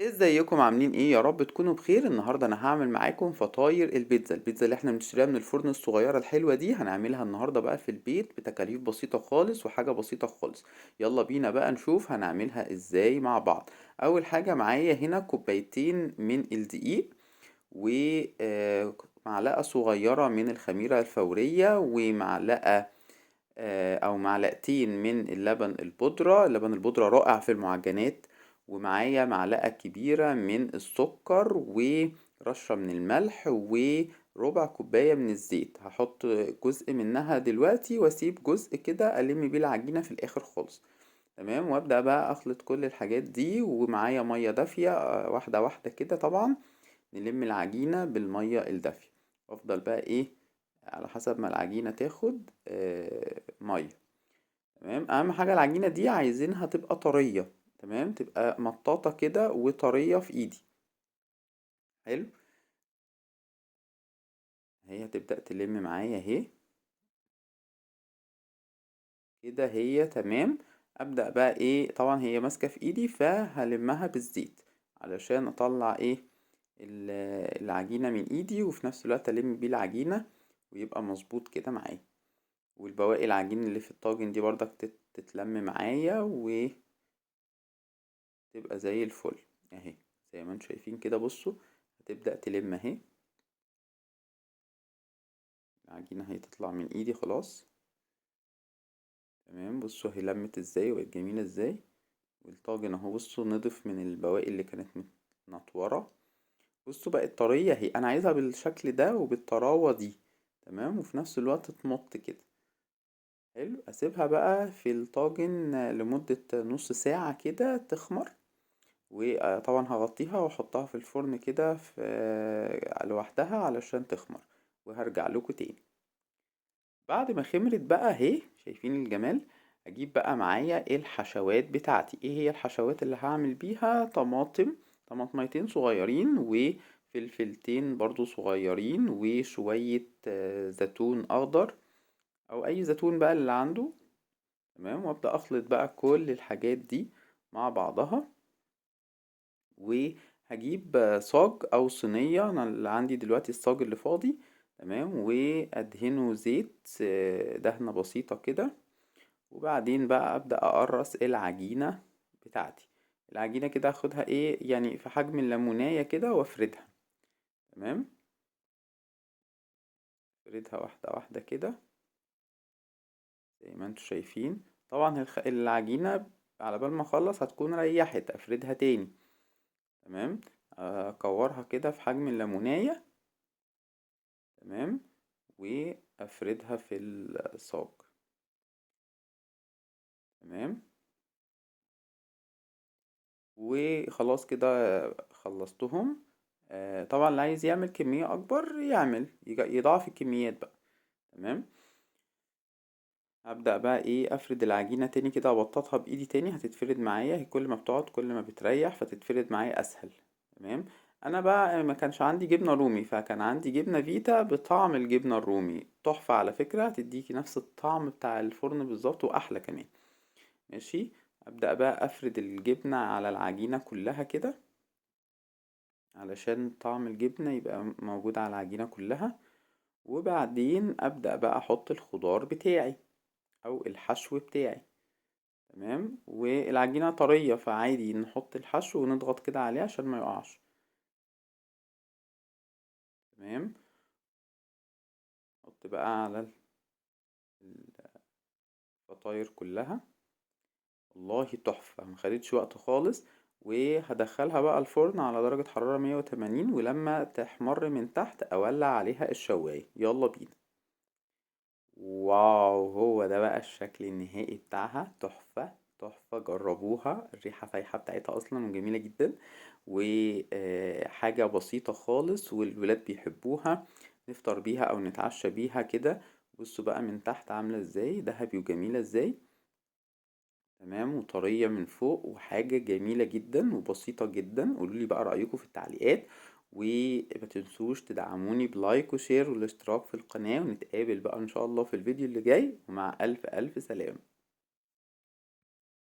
ازيكم عاملين ايه؟ يا رب تكونوا بخير. النهارده انا هعمل معاكم فطاير البيتزا، البيتزا اللي احنا بنشتريها من الفرن الصغيره الحلوه دي هنعملها النهارده بقى في البيت بتكاليف بسيطه خالص وحاجه بسيطه خالص. يلا بينا بقى نشوف هنعملها ازاي مع بعض. اول حاجه معايا هنا كوبايتين من الدقيق ومعلقه صغيره من الخميره الفوريه ومعلقه او معلقتين من اللبن البودرة. اللبن البودرة رائع في المعجنات. ومعايا معلقة كبيرة من السكر ورشة من الملح وربع كوباية من الزيت. هحط جزء منها دلوقتي واسيب جزء كده ألم بيه العجينة في الآخر خالص. تمام، وابدأ بقى اخلط كل الحاجات دي، ومعايا مية دافية، واحدة واحدة كده. طبعا نلم العجينة بالمية الدافية، وافضل بقى على حسب ما العجينة تاخد مية. تمام، اهم حاجة العجينة دي عايزينها تبقى طرية، تمام، تبقى مطاطة كده وطرية في ايدي. حلو، هي هتبدأ تلم معايا اهي كده، هي تمام. ابدأ بقى طبعا هي ماسكة في ايدي فهلمها بالزيت علشان اطلع العجينة من ايدي، وفي نفس الوقت الم بيه العجينة ويبقى مظبوط كده معايا. والبواقي العجين اللي في الطاجن دي برضك تتلم معايا وتبقى زي الفل اهي، زي ما انتم شايفين كده. بصوا هتبدأ تلم اهي العجينة، هي تطلع من ايدي خلاص. تمام، بصوا هي لمت ازاي وبقت جميلة ازاي. والطاجن اهو بصوا نضف من البواقي اللي كانت متنطورة. بصوا بقت طرية اهي، انا عايزها بالشكل ده وبالطراوة دي. تمام، وفي نفس الوقت تمط كده. حلو، اسيبها بقى في الطاجن لمدة نص ساعة كده تخمر، وطبعا هغطيها واحطها في الفرن كده لوحدها علشان تخمر، وهرجع لكم تاني. بعد ما خمرت بقى اهي، شايفين الجمال. اجيب بقى معايا الحشوات بتاعتي. ايه هي الحشوات اللي هعمل بيها؟ طماطميتين صغيرين وفلفلتين برضو صغيرين وشوية، زيتون اخضر او اي زيتون بقى اللي عنده. تمام، وابدأ اخلط بقى كل الحاجات دي مع بعضها. وهجيب صاج او صينية، انا اللي عندي دلوقتي الصاج اللي فاضي. تمام، وادهنه زيت، دهنة بسيطة كده. وبعدين بقى ابدأ اقرص العجينة بتاعتي. العجينة كده اخدها في حجم الليمونية كده وافردها. تمام، افردها واحدة واحدة كده زي ما انتوا شايفين. طبعا العجينة على بال ما اخلص هتكون ريحت، افردها تاني. تمام، اكورها كده في حجم الليمونية. تمام، وافردها في الصاج. تمام، وخلاص كده خلصتهم. طبعا اللي عايز يعمل كمية اكبر يضاعف الكميات بقى. تمام، هبدأ بقى افرد العجينة تاني كده، ابططها بايدي تاني، هتتفرد معايا. هي كل ما بتقعد كل ما بتريح فتتفرد معايا اسهل. تمام، انا بقى ما كانش عندي جبنة رومي، فكان عندي جبنة فيتا بطعم الجبنة الرومي، تحفة على فكرة، هتديكي نفس الطعم بتاع الفرن بالظبط واحلى كمان. ماشي، ابدأ بقى افرد الجبنة على العجينة كلها كده علشان طعم الجبنة يبقى موجود على العجينة كلها. وبعدين ابدأ بقى احط الخضار بتاعي او الحشو بتاعي. تمام، والعجينة طرية فعادي نحط الحشو ونضغط كده عليه عشان ما يقعش. تمام، نحط بقى على الفطاير كلها. والله تحفة، ما خدتش وقت خالص. وهدخلها بقى الفرن على درجة حرارة 180، ولما تحمر من تحت اولع عليها الشواية. يلا بينا. واو، هو ده بقى الشكل النهائي بتاعها، تحفة تحفة. جربوها، الريحة فايحة بتاعتها اصلا وجميلة جدا، وحاجة بسيطة خالص والولاد بيحبوها، نفطر بيها او نتعشى بيها كده. بصوا بقى من تحت عاملة ازاي، ذهبي وجميلة ازاي. تمام، وطرية من فوق، وحاجة جميلة جدا وبسيطة جدا. قولوا لي بقى رأيكم في التعليقات، وما تنسوش تدعموني بلايك وشير والاشتراك في القناة، ونتقابل بقى إن شاء الله في الفيديو اللي جاي. ومع ألف ألف سلامة.